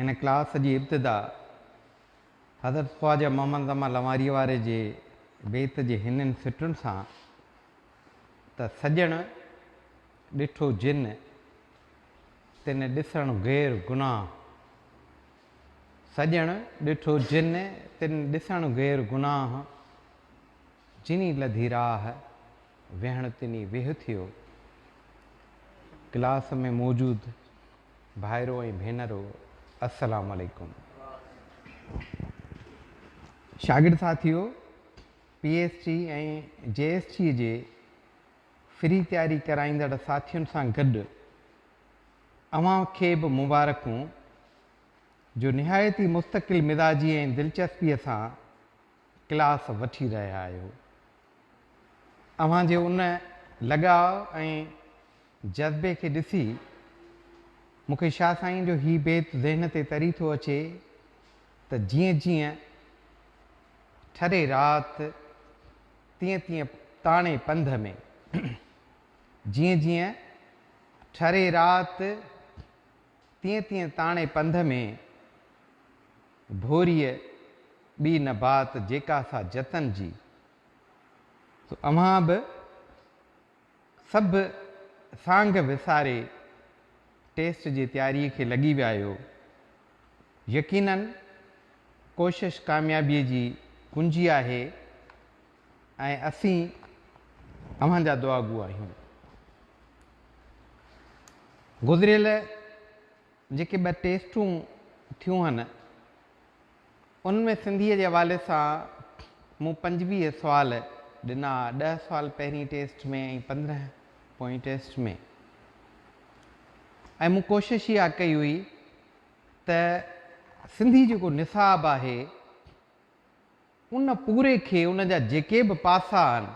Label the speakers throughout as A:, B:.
A: هن ڪلاس جي ابتدا حضرت خواجه محمد زمان لنواريء واري جي بيت جي هنن سٽن سان ته سڄڻ ڏٺو جن، تن ڏسڻ غير گناهه. سڄڻ ڏٺو جن، تن ڏسڻ غير گناهه. جني لڌي راهه، ويهڻ تني ويهه ٿيو. ڪلاس ۾ موجود ڀائرو ۽ ڀينرو السلام عليڪم. شاگرد ساٿيو P S T ۽ G S T جي فري تياري ڪرائيندڙ ساٿين سان گڏ اوهان کي به مبارڪون جو نهايت ئي مستقل مزاجي ۽ دلچسپي سان ڪلاس وٺي رهيا آهيو. اوهان جي ان لڳاء ۽ جذبي کي ڏسي مون کي شاهه سائين جو هي بيت ذهن تي تري ٿو اچي ته جيئن جيئن ٺري رات تيئن تيئن تاڻي پنڌ ۾، جيئن جيئن ٺري رات تيئن تيئن تاڻي پنڌ ۾، ڀوريء ٻي نه بات جيڪا سا جتن جي. سو اوهان به سڀ سانگ وساري ٽيسٽ جي تياريء کي لڳي ويا آهيو. يقيناً ڪوشش ڪاميابيء جي ڪنجي آهي ۽ اسين اوهان جا دعاگو آهيون. گذريل جيڪي ٻه ٽيسٽون ٿيون هن، ان ۾ سنڌيء جي حوالي سان مون 25 سوال ڏنا، ڏهه سوال پهرين ٽيسٽ ۾ ۽ 15 پوئين ٽيسٽ ۾، ۽ مون ڪوشش اها ڪئي هئي ته سنڌي جيڪو نصاب آهي، ان پوري کي ان جا جيڪي به پاسا آهن،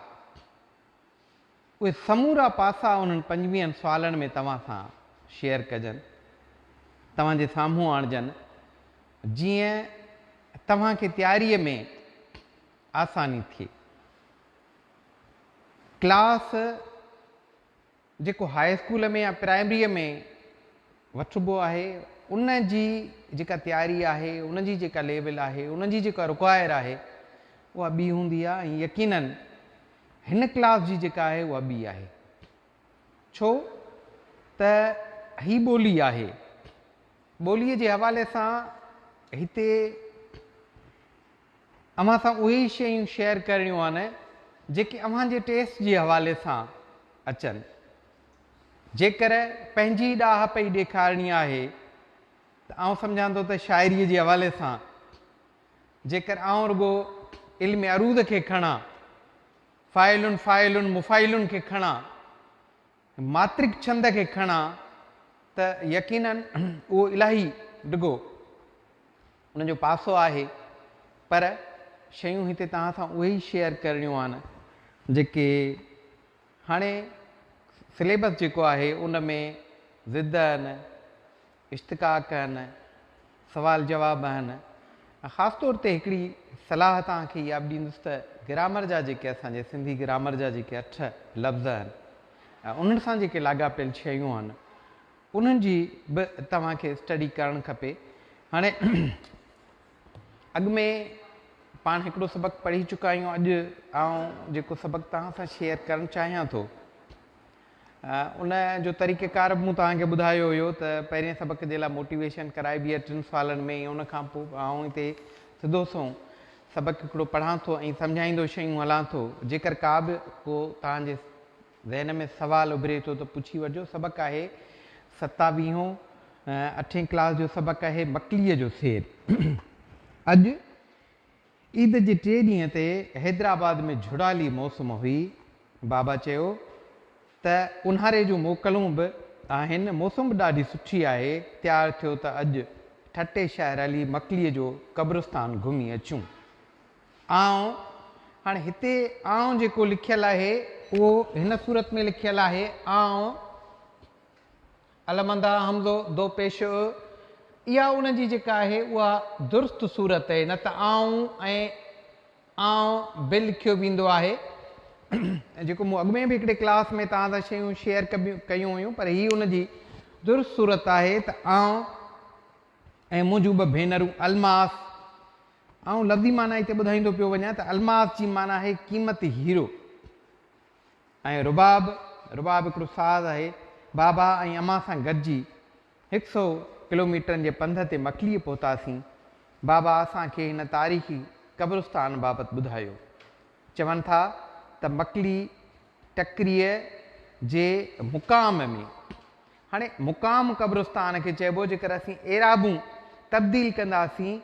A: اهي سمورا پاسا انهن پنجويهن سوالن ۾ توهان سان شيئر ڪجن، توهان جي سامهون آڻجن، جيئن توهان کي تياريء ۾ آساني ٿئي. ڪلاس جيڪو هاء اسڪول ۾ يا پرائمريء ۾ وٺبو آهي، ان جي جيڪا تياري آهي، ان جي جيڪا ليول آهي، ان جي جيڪا رڪوائر آهي، اها ٻي هوندي آهي ۽ يقيناً هن ڪلاس جي جيڪا آهي اها ٻي آهي. ڇو ته هي ٻولي آهي. ٻوليء جي حوالي سان هتي اوهان سان اهي ئي شيون شيئر ڪرڻيون آهن جيڪي اوهان جي ٽيسٽ جي حوالي سان اچن. جيڪر پنهنجي ڏاهپ ئي ڏيکارڻي آهي ته آئون سمجهان ٿو ته شاعريء جي حوالي سان جيڪر آئون رڳو علم عروض کي کڻان، فاعلن فاعلن مفاعلن کي کڻان، ماترڪ ڇند کي کڻان ته يقيناً اهو الاهي ڊگهو ان جو پاسو آهي پر شيون هتي توهان سان اهي ئي شيئر ڪرڻيون آهن جيڪي هاڻي سليبس جيڪو آهي ان ۾ ضد آهن، اشتقاق آهن، سوال جواب آهن ۽ خاص طور تي هڪڙي صلاح توهان کي اها به ڏيندس ته گرامر جا جيڪي اسان جي سنڌي گرامر جا جيڪي اٺ لفظ آهن ۽ انهن سان جيڪي لاڳاپيل شيون آهن انهن جي به توهان کي اسٽڊي ڪرڻ کپي. هاڻي اڳ ۾ پاڻ هڪڙو سبق پڙهي چڪا آهيون اڄ آئون جيڪو سبق توهان سان شيئر ڪرڻ چاهيان ٿو ان جو طريقه ڪار به مون توهان کي ٻڌايو هيو ته پهرين سبق جي لاء موٽيويشن ڪرائبي آهي ٽن سوالن ۾ ۽ ان کان پوء آئون هتي سڌو سنئون سبق هڪڙو پڙهان ٿو ۽ سمجهائيندو شيون هلان ٿو جيڪر ڪا به ڪو توهان جي ذهن ۾ سوال اڀري ٿو ته پڇي وٺجو سبق آهي ستاويهون اٺين ڪلاس جو سبق آهي مڪليء جو سير اڄ عيد جي ٽئين ڏينهن تي حيدرآباد ۾ جهڙالي موسم هئي. بابا چيو ته اونهاري جون موڪلون به آهن، موسم به ڏاڍي سٺي آهي، تيار ٿيو ته اڄ ٺٽي شهر هلي مڪليء جو قبرستان گهمي اچون. آئون، هاڻي هتي آئون جيڪو لکيل آهي، اهو هن صورت ۾ لکيل آهي، آئون. المندا همزو دو پيش ء، اها ان جي جيڪا آهي اها درست صورت اهي نه ته آئون ۽ آئون به لکيو ويندو آهي ۽ جيڪو مون اڳ ۾ به هڪڙي ڪلاس ۾ توهان سان شيون شيئر ڪيون هيون پر هي ان جي درست صورت آهي ته آئون. ۽ منهنجون ٻه ڀينرون الماس، آئون لفظي معنيٰ هتي ٻڌائيندو پيو وڃان ته الماس جي معنيٰ آهي قيمتي هيرو ۽ رباب، رباب هڪڙو ساز آهي، بابا ۽ امان سان گڏجي هڪ سئو ڪلوميٽرن جي پنڌ تي مڪليء پهتاسين. بابا اسان کي هن تاريخي قبرستان بابت ٻڌايو. چون ٿا ته مڪلي ٽڪريء جي مقام ۾، هاڻي مقام قبرستان کي چئبو، جيڪر اسين اعرابون تبديل ڪنداسين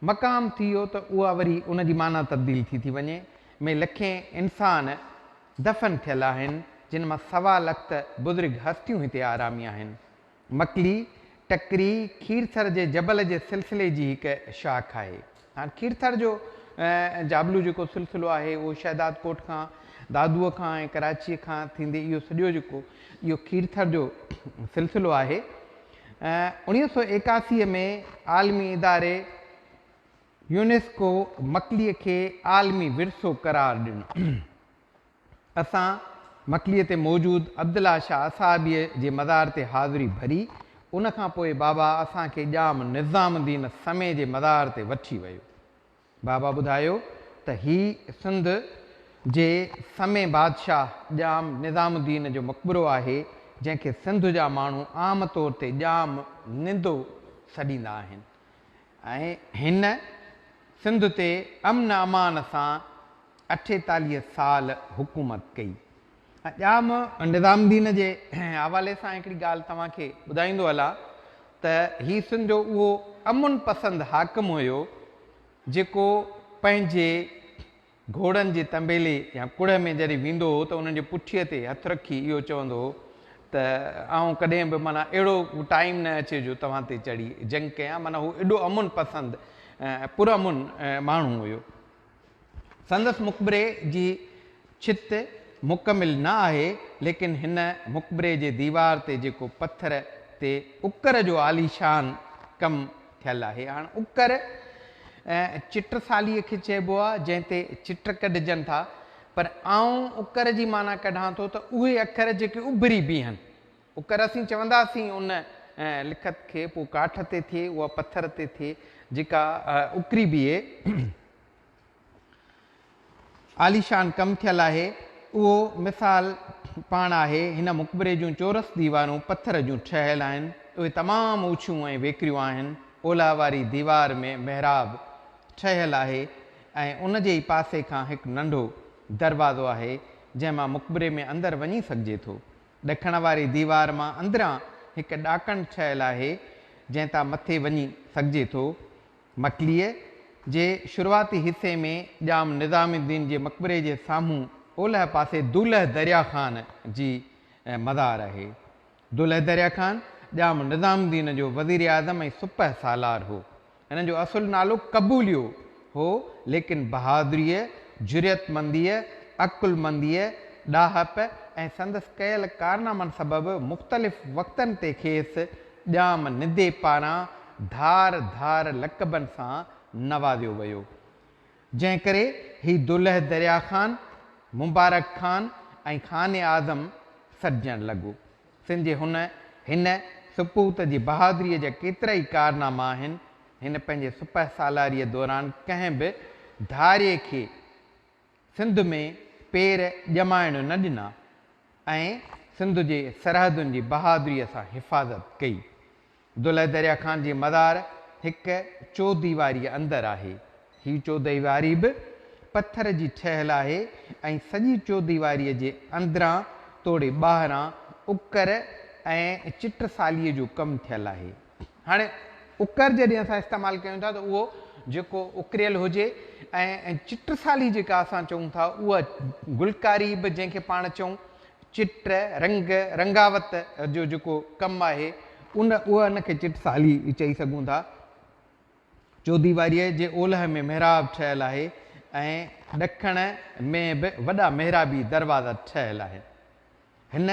A: مقام ٿي ويو ته اها وري ان جي معنيٰ تبديل ٿي ٿي وڃي، ۾ لکين انسان دفن ٿيل آهن، جن مان سوا لک ته بزرگ هستيون هتي آرامي آهن. مڪلي ٽڪري کيرٿر جي جبل جي سلسلي جي هڪ شاخ آهي. هاڻ کيرٿر جو جابلو جيڪو سلسلو آهي اهو شهداد ڪوٽ کان دادوء کان ۽ ڪراچيء کان ٿيندي اهو سڄو جيڪو اهو کيرٿر جو سلسلو آهي. 1981 ۾ عالمي اداري يونيسڪو مڪليء کي عالمي ورثو قرار ڏنو. اسان مڪليء تي موجود عبدالله شاهه اصحابيء جي مزار تي حاضري ڀري. ان کان پوء بابا اسان کي ڄام نظام الدين سمي جي مزار تي وٺي ويو. بابا ٻڌايو ته هي سنڌ جي سمي بادشاهه ڄام نظام الدين جو مقبرو آهي، جنهن کي سنڌ جا ماڻهو عام طور تي ڄام نندو سڏيندا آهن ۽ هن سنڌ تي امن امان سان 48 سال حڪومت ڪئي. ڄام نظام الدين جي حوالي سان هڪڙي ڳالهه توهان کي ٻڌائيندو هلان ته هي سنڌ جو اهو امن پسند حاڪم هيو جيڪو پنهنجي گهوڙن جي تنبيلي يا ڪڙهه ۾ جڏهن ويندو هو ته انهن جي پٺيء تي هٿ رکي اهو چوندو هو ته آئون ڪڏهن به معنيٰ اهڙو ٽائيم نه اچي جو توهان تي چڙهي جنگ ڪيان معنيٰ هو ايڏو امن پسند پرامن ماڻهو هيو. سندس مقبري جي ڇت مڪمل نه آهي، ليڪن هن مقبري جي ديوار تي جيڪو پٿر تي اڪر جو عاليشان ڪم ٿيل آهي. هاڻ اڪر چٽساليء کي چئبو آهي، جنهن تي چٽ ڪڍجن ٿا، پر آئون اڪر جي معنيٰ ڪڍان ٿو ته اهي اکر جيڪي اڀري بيهن. اڪر اسين چونداسين ان لکت کي، پوء ڪاٺ تي ٿئي اها پٿر تي ٿئي، جيڪا اڪري بيهي. عاليشان ڪم ٿيل آهي. اهو مثال پاڻ آهي. هن مقبري جون چورس ديوارون پٿر جون ٺهيل آهن. اهي تمام اوچيون ۽ ويڪريون آهن. اولهه واري ديوار ۾ محراب ٺهيل آهي ۽ ان جي ئي پاسي کان هڪ ننڍو دروازو آهي، جنهن مان مقبري ۾ اندر وڃي سگهجي ٿو. ڏکڻ واري ديوار مان اندران هڪ ڏاڪڻ ٺهيل آهي، جنهن تان مٿي وڃي سگهجي ٿو. مڪليء جي شروعاتي حصي ۾ ڄام نظام الدين جي مقبري جي سامهون اولهه پاسي دولهه دريا خان جي مزار آهي. دولهه دريا خان ڄام نظام الدين جو وزيراعظم ۽ سپهه سالار هو. هن جو اصل نالو قبوليو هو، ليڪن بهادريء، جرئتمنديء، عقلمنديء، ڏاهپ ۽ سندس ڪيل ڪارنامن سبب مختلف وقتن تي کيس ڄام ندي پاران ڌار ڌار لقبن سان نوازيو ويو، جنهن ڪري هي دولهه دريا خان، مبارڪ خان ۽ خان اعظم سڏجڻ لڳو. سنڌ جي هن هن سپوت جي بهادريء جا ڪيترائي ڪارناما آهن. هن پنهنجي سپهه سالاريء دوران ڪنهن به ڌارئي کي سنڌ ۾ پير ڄمائڻ نه ڏنا ۽ سنڌ جي سرحدن جي بهادريء سان حفاظت ڪئي. دولهه دريا خان جي مزار هڪ چوديواريء اندر آهي. هي چوديواري به پٿر جي ٺهيل آهي ۽ سڄي چوديواريء جي اندران توڙي ٻاهران اڪر ۽ چٽساليء جو ڪم ٿيل آهي. هاڻي اڪر جڏهن اسان استعمال ڪيون ٿا ته اهو جيڪو اڪريل هجي ۽ چٽسالي جيڪا اسان چئون ٿا اها گلڪاري به جنهن کي پاڻ چئون چٽ، رنگ، رنگاوت جو جيڪو ڪم آهي ان اها ان کي چٽسالي چئي سگهون ٿا. چوديواريء جي اولهه ۾ محراب ٺهيل آهي ۽ ڏکڻ ۾ به وڏا محرابي دروازا ٺهيل آهن. هن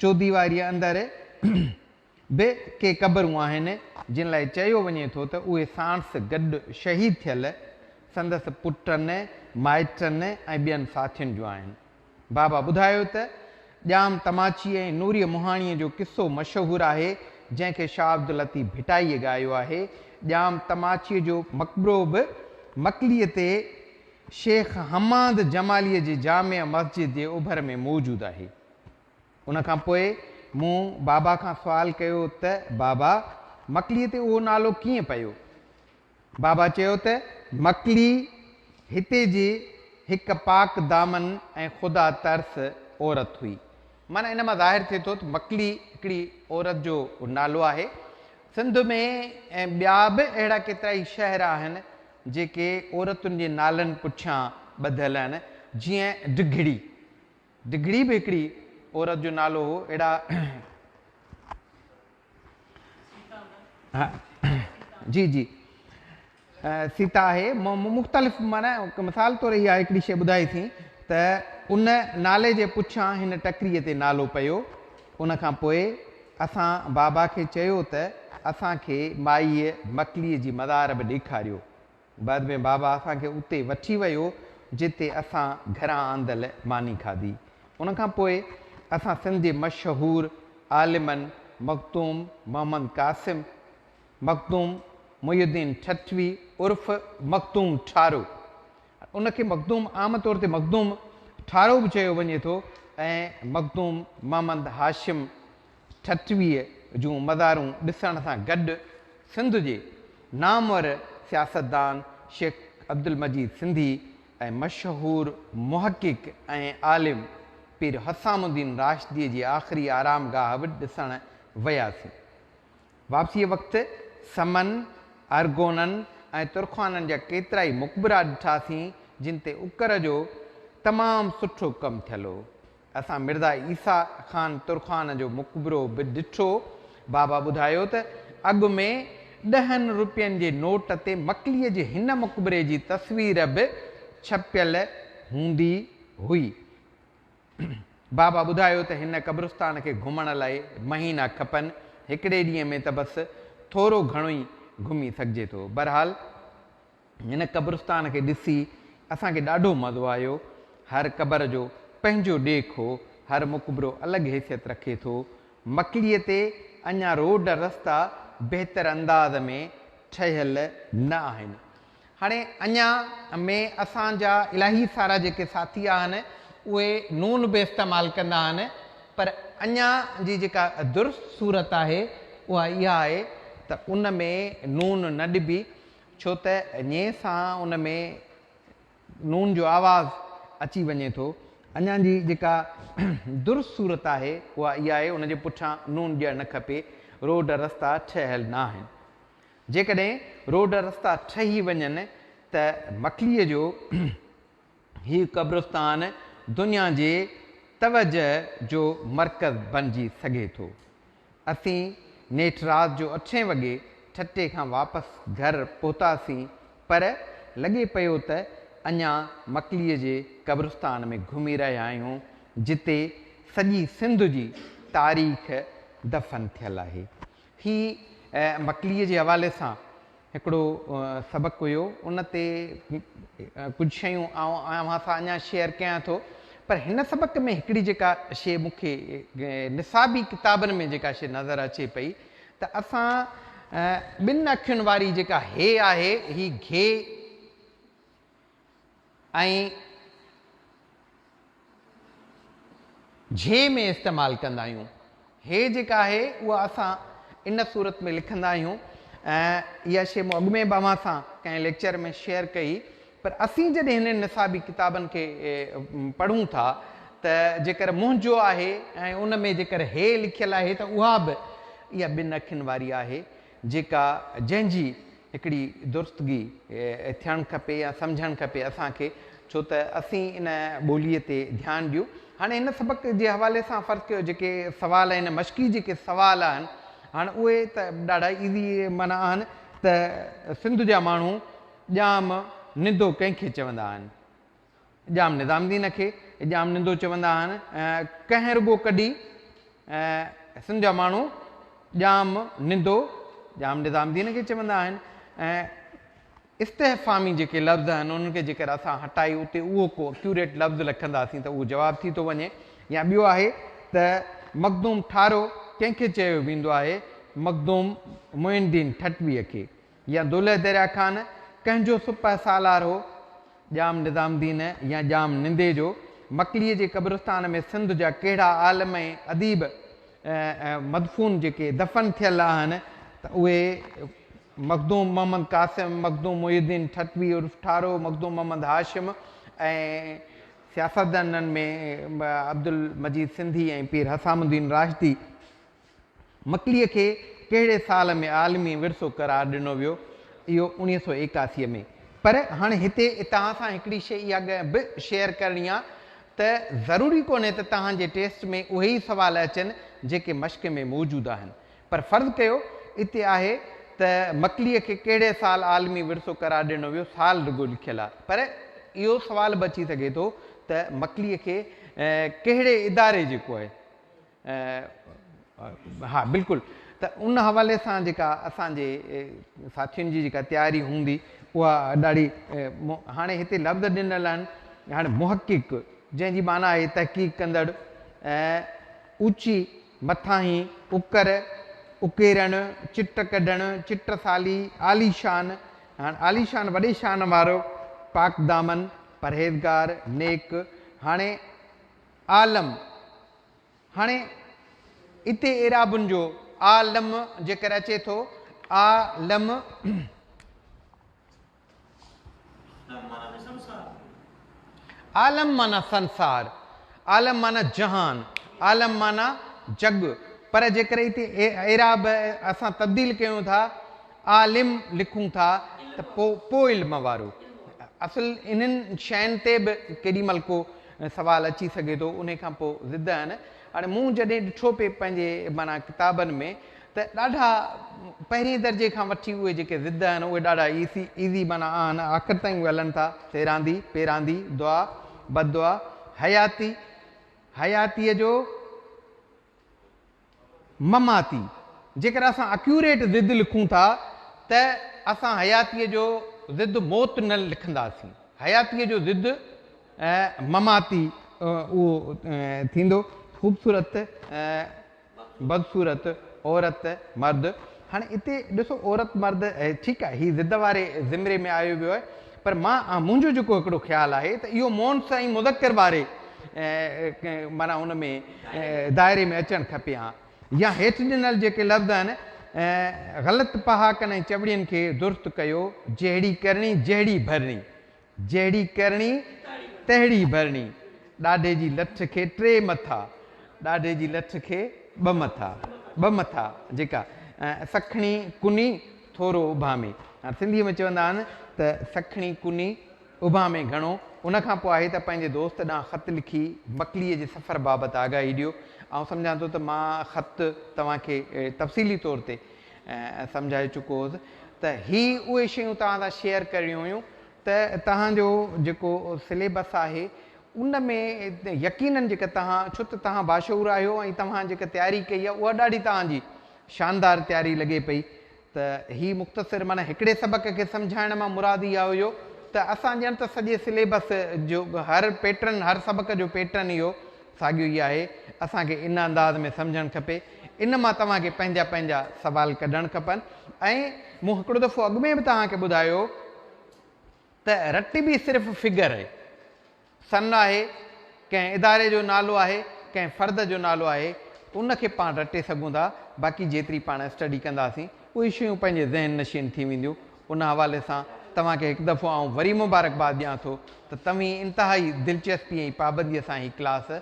A: چوديواريء اندر به ڪي قبرون آهن، جن لاء چيو وڃي ٿو ته اهي ساڻس گڏ شهيد ٿيل سندس پٽن، مائٽن ۽ ٻين ساٿين جون آهن. بابا ٻڌايو ته ڄام تماچي ۽ نوريء مهاڻيء جو قصو مشهور آهي، جنهن کي شاهه عبداللطيف ڀٽائيء ڳايو آهي. ڄام تماچيء جو مقبرو به مڪليء تي شيخ حماد جماليء جي جامع مسجد جي اوڀر ۾ موجود آهي. ان کان پوء مون بابا کان سوال ڪيو ته بابا مڪليء تي اهو نالو ڪيئن پيو؟ بابا چيو ته مڪلي هتي جي هڪ پاڪ دامن ۽ خدا ترس عورت هئي. معنيٰ ان مان ظاهر ٿئي ٿو ته مڪلي هڪڙي عورت جو نالو آهي. سنڌ ۾ ٻيا به اهڙا ڪيترائي شهر آهن جيڪي عورتن جي نالن پٺيان ٻڌل آهن جيئن ڊگهڙي. ڊگهڙي به هڪڙي عورت جو نالو هو. اهڙا جي جي سيتا آهي مختلف معنيٰ مثال طور اها هڪڙي شيء ٻڌائي ٿي ته ان نالي جي پٺيان هن ٽڪريء تي نالو پيو ان کان پوء اسان بابا کي چيو ته اسان کي مائيء مڪليء جي مزار به ڏيکاريو بعد ۾ بابا اسان کي اتي وٺي ويو جتي اسان گهران آندل ماني کاڌي. ان کان پوء اسان سنڌ جي مشهور عالمن مخدوم محمد قاسم، مخدوم محي الدين ٺٽوي عرف مخدوم ٺارو، ان کي مخدوم عام طور تي مخدوم ٺارو به چيو وڃي ٿو، ۽ مخدوم محمد هاشم ٺٽويء جون مزارون ڏسڻ سان گڏ سنڌ جي نامور سياستدان شيخ عبدالمجيد سنڌي ۽ مشهور محقق ۽ عالم پير حسام الدين راشديء جي آخري آرامگاهه به ڏسڻ وياسين. واپسيء وقت سمن، ارغونن ۽ ترخانن جا ڪيترائي مقبرا ڏٺاسين، جن تي اڪر جو تمام سٺو ڪم ٿيل هو. اسان مرزا عيسيٰ خان ترخان جو مقبرو به ڏٺو. بابا ٻڌايو ته اڳ ۾ ڏهن روپين جي نوٽ تي مڪليء جي هن مقبري جي تصوير به ڇپيل هوندي هئي. بابا ٻڌايو ته هن قبرستان کي گهمڻ لاء مهينا کپن، هڪڙي ڏينهن ۾ ته بس ٿورو گهڻو ئي گهمي سگهجي ٿو. بهرحال! هن قبرستان کي ڏسي اسان کي ڏاڍو مزو آيو. هر قبر جو پنهنجو ڏيک هو، هر مقبرو الڳ حيثيت رکي ٿو. مڪليء تي اڃا روڊ رستا بهتر انداز ۾ ٺهيل نه آهن. هاڻي اڃا ۾ اسان جا الاهي سارا جيڪي ساٿي آهن اهي نون به استعمال ڪندا آهن پر اڃا جي جيڪا درست صورت آهي اها اها آهي ته ان ۾ نون نه ڏبي ڇو ته ڃ سان ان ۾ نون جو آواز اچي وڃي ٿو. اڃا جي جيڪا درست صورت آهي اها اها آهي ان جي پٺيان نون ڏيڻ نه کپي. روڊ رستا ٺهيل نه آهن. جيڪڏهن روڊ رستا ٺهي وڃن ته مڪليء جو هي قبرستان دنيا جي توجهه جو مرڪز بڻجي سگهي ٿو. اسين نيٺ رات جو اٺين وڳي ٺٽي کان واپس گهر پهتاسين پر لڳي پيو ته اڃا مڪليء جي قبرستان ۾ گهمي رهيا آهيون جتي سڄي سنڌ جي تاريخ دفن ٿيل آهي. هي مڪليء جي حوالي سان هڪڙو سبق هيو ان تي ڪجهه شيون آئون اوهان سان اڃا شيئر ڪيان ٿو پر هن سبق ۾ هڪڙي جيڪا شيء مون کي نصابي ڪتابن ۾ جيڪا شيء نظر اچي پئي ته اسان ٻن اکين واري جيڪا هي آهي هي گهي ۽ جهي ۾ استعمال ڪندا آهيون. هي جيڪا آهي اها اسان ان صورت ۾ لکندا آهيون ۽ اها شيء مون اڳ ۾ به اوهان سان ڪنهن ليڪچر ۾ شيئر ڪئي پر اسين جڏهن هنن نصابي ڪتابن کي پڙهون ٿا ته جيڪر منهنجو آهي ۽ ان ۾ جيڪر هي لکيل آهي ته اها به اها ٻن اکين واري آهي جيڪا جنهن جي هڪڙي درستگي ٿيڻ کپي يا سمجهڻ کپي اسان کي ڇو ته اسين ان ٻوليء تي ڌيان ڏيون. هاڻي هن سبق جي حوالي سان فرض ڪيو جيڪي سوال آهن مشقي جيڪي سوال آهن هاڻ اهي ته ڏاڍا ايزي معنيٰ آهن ته سنڌ جا ماڻهو ڄام نندو ڪنهن کي چوندا آهن؟ ڄام نظام الدين کي ڄام نندو چوندا آهن. ڪنهن رڳو ڪڍي سنڌ جا ماڻهو ڄام نندو ڄام نظام الدين کي چوندا آهن ۽ استحفامي جيڪي لفظ آهن انهن کي جيڪر اسان هٽائي اتي اهو ڪو اڪيوريٽ لفظ لکنداسين ته اهو جواب ٿي ٿو وڃي يا ٻيو آهي ته مخدوم ٺارو ڪنهن کي چيو ويندو آهي مخدوم معين الدين ٺٽويء کي. يا دولهه دريا خان ڪنهن جو سپهه سالار هو؟ ڄام نظام الدين يا ڄام نندي جو. مڪليء جي قبرستان ۾ سنڌ جا ڪهڙا عالم ۽ اديب مدفون جيڪي دفن ٿيل آهن ته اهي مخدوم محمد قاسم، مخدوم محي الدين ٺٽوي عرف ٺارو، مخدوم محمد هاشم ۽ سياستدانن ۾ عبدالمجيد سنڌي ۽ پير حسام الدين راشدي. مڪليء کي ڪهڙي سال ۾ عالمي ورثو قرار ڏنو ويو؟ اهو 1981 ۾. پر هاڻي هتي توهان سان هڪڙي شيء اها به شيئر ڪرڻي آ ته ضروري ڪونهي ته توهان جي ٽيسٽ ۾ اهي ئي سوال اچن جيڪي مشق ۾ موجود آهن. پر فرض ڪيو اتي آهي ته مڪليء کي ڪهڙي سال عالمي ورثو قرار ڏنو ويو، سال رڳو لکيل آهي پر اهو سوال به اچي سگهي ٿو ته مڪليء کي ڪهڙي اداري جيڪو آهي ها بلڪل ته ان حوالي سان جيڪا اسان جي ساٿين جي جيڪا تياري هوندي اها ڏاڍي هاڻي هتي لفظ ڏنل آهن هاڻي محقق جنهن جي معنيٰ آهي تحقيق ڪندڙ اوچي مٿاهين، اڪر، اڪيرڻ، چٽ ڪڍڻ، چٽ سالي، عاليشان، هاڻ عاليشان وڏي شان وارو، پاڪ دامن، پرهيزگار، نيڪ، هاڻي عالم، هاڻي اتي اعرابن جو عالم جيڪر اچي ٿو، عالم. عالم معنيٰ سنسار، عالم معنيٰ جهان، عالم معنيٰ جڳ، پر جيڪڏهن هتي اعراب اسان تبديل ڪيون ٿا، عالم لکون ٿا ته پوء علم وارو. اصل انهن شين تي به ڪيڏي مهل ڪو سوال اچي سگهي ٿو، انهي کان پوء ضد آهن. هاڻي مون جڏهن ڏٺو پئي پنهنجي معنيٰ ڪتابن ۾ ته ڏاڍا پهرين درجي کان وٺي اهي جيڪي ضد آهن اهي ڏاڍا ايسي Easy معنيٰ آهن آخر تائين اهي هلن ٿا، سيراندي، پيراندي، دعا، بددعا، حياتي، حياتيء جو مماتي. جيڪڏهن اسان اڪيوريٽ ضد لکون ٿا ته اسان حياتيء جو ضد موت نه لکنداسين. حياتيء جو ضد مماتي اهو ٿيندو. خوبصورت. بدصورت، عورت، مرد، هاڻي اتي ڏسو عورت مرد ٺيڪ آهي هي ضد واري زمري ۾ آيو ويو آهي پر مان منهنجو جيڪو هڪڙو خيال آهي ته اهو مونث ۽ مذڪر واري معنيٰ ان ۾ دائري ۾ اچڻ کپي ها يا هيٺ ڏنل جيڪي لفظ آهن غلط پهاڪن ۽ چوڻين کي درست ڪيو جهڙي ڪرڻي جهڙي ڀرڻي جهڙي ڪرڻي تهڙي ڀرڻي، ڏاڍي جي لٺ کي ٽي مٿا، ڏاڍي جي لٺ کي ٻه مٿا، ٻه مٿا جيڪا سکڻي ڪني ٿورو اڀامي. هاڻ سنڌيء ۾ چوندا آهن ته سکڻي ڪني اڀامي گهڻو. ان کان پوء آهي ته پنهنجي دوست ڏانهن خط لکي مڪليء جي سفر بابت آگاهي ڏيو. آئون سمجهان ٿو ته مان خط توهان کي تفصيلي طور تي سمجهائي چڪو هوس ته هي اهي شيون توهان سان شيئر ڪرڻيون هيون ته توهان جو جيڪو سليبس آهي ان ۾ يقينن جيڪا توهان ڇو ته توهان باشعور آهيو ۽ توهان جيڪا تياري ڪئي آهي اها ڏاڍي توهان جي شاندار تياري لڳي پئي ته هي مختصر معنيٰ هڪڙي سبق کي سمجهائڻ مان مراد اها هيو ته اسان ڄڻ ته سڄي سليبس جو هر پيٽرن هر سبق جو پيٽرن اهو ساڳيو ئي آهي اسان کي ان انداز ۾ سمجهڻ کپي ان مان توهان کي پنهنجا پنهنجا سوال ڪڍڻ کپن ۽ مون هڪڙو دفعو اڳ ۾ به توهان کي ٻڌايو ته رٽ به صرف فگر آهي سن آهي ڪنهن اداري جو نالو آهي ڪنهن فرد جو نالو آهي ان کي پاڻ رٽي سگهون ٿا باقي جيتري پاڻ اسٽڊي ڪنداسين اهي شيون پنهنجي ذهن نشين ٿي وينديون ان حوالي سان توهان کي هڪ دفعو آئون وري مبارڪباد ڏيان ٿو ته توهين انتهائي دلچسپي ۽ پابندي سان هي ڪلاس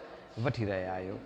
A: وٺي رهيا آهيو.